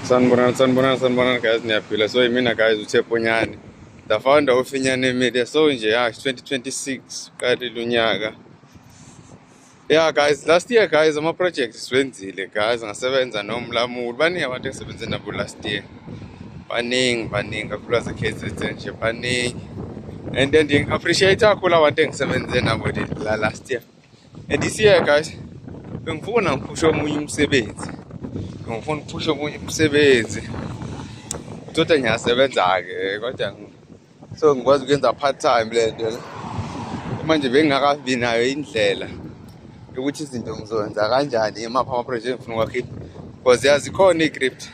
Sanibonani, sanibonani, sanibonani guys, niyaphila. So yimina guys uTheponyane, the founder of Inyane Media. So nje ya 2026 uqalile unyaka. Yeah guys, last year guys ama projects siwenzile guys, ngasebenza noMlamuli. Baningi abantu engisebenze nabo last year. Baningi, baningi kakhulukazi KZN nje baningi. And then ngi-appreciate kakhulu abantu engisebenze nabo la last year. And this year guys, bengifuna ngiphushe omunye umsebenzi. Ngifuna ukuphusha omunye umsebenzi. Kodwa ngiyasebenza-ke kodwa so ngikwazi ukuyenza part time le nto le. Manje bengingakabi nayo indlela yokuthi izinto ngizowenza kanjani, imaphi ama-project engifuna ukuwakhipha, because ya zikhona iy'script,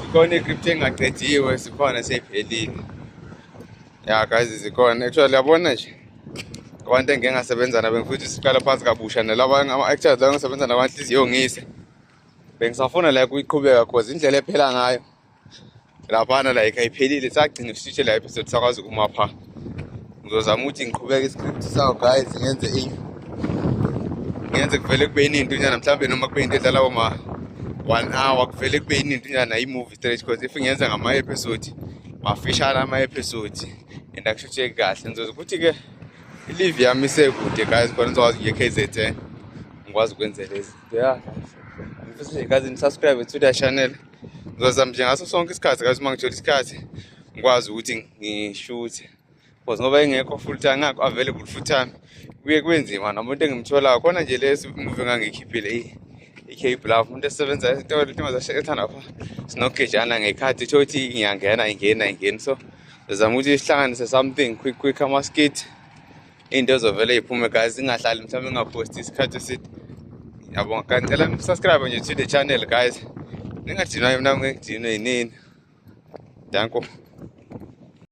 zikhona iy'script engaqediwe, zikhona sey'phelile. Ya guys, zikhona actually. Yabona nje abantu engike ngasebenza nabo, ngifuna siqala phansi kabusha nalaba ama-actors la ngisebenza nabo, nhliziyo ngise bengisafuna la kuyiqhubeka, cause indlela ephela ngayo laphana like ayiphelile, sagcina sisho la episode sakwazi ukuma pha. Ngizozama ukuthi ngiqhubeke iscript sawo guys, ngenze ngenze kuvele kube ininto nyana, mhlawumbe noma kube into edlala boma 1 hour, kuvele kube ininto nyana, i-movie straight, because if ngiyenza ngama-episode mafishane ama-episode and akushutheki kahle. Ngizoza ukuthi-ke i-leave yami isekude guys, khona ngizokwazi ukuya e-KZN, ngikwazi ukwenza lezi zinto. Ya guys, ngifisa nje guys ni-subscribe to the channel. Ngizozama nje ngaso sonke isikhathi guys, uma ngithola isikhathi ngikwazi ukuthi ngishuthe, because ngoba engekho full time, ngakho available full time, kuye kube nzima nomuntu engimtholayo khona nje. Lesi movie engangiyikhiphile, i-Cape Love, umuntu esebenza esitolo intombazane ethanda pha sinogejana ngekhathi itho ukuthi ngiyangena ingena ingena, so ngizama ukuthi sihlanganise something quick quick, ama-skit, into ezovele iphume guys, ingahlali mhlawumbe ingaphosti isikhathi eside. Ngiyabonga, ngicela nisubscribe nje to the channel guys, ningadinwa mina, ngidinwe yinini. Danko.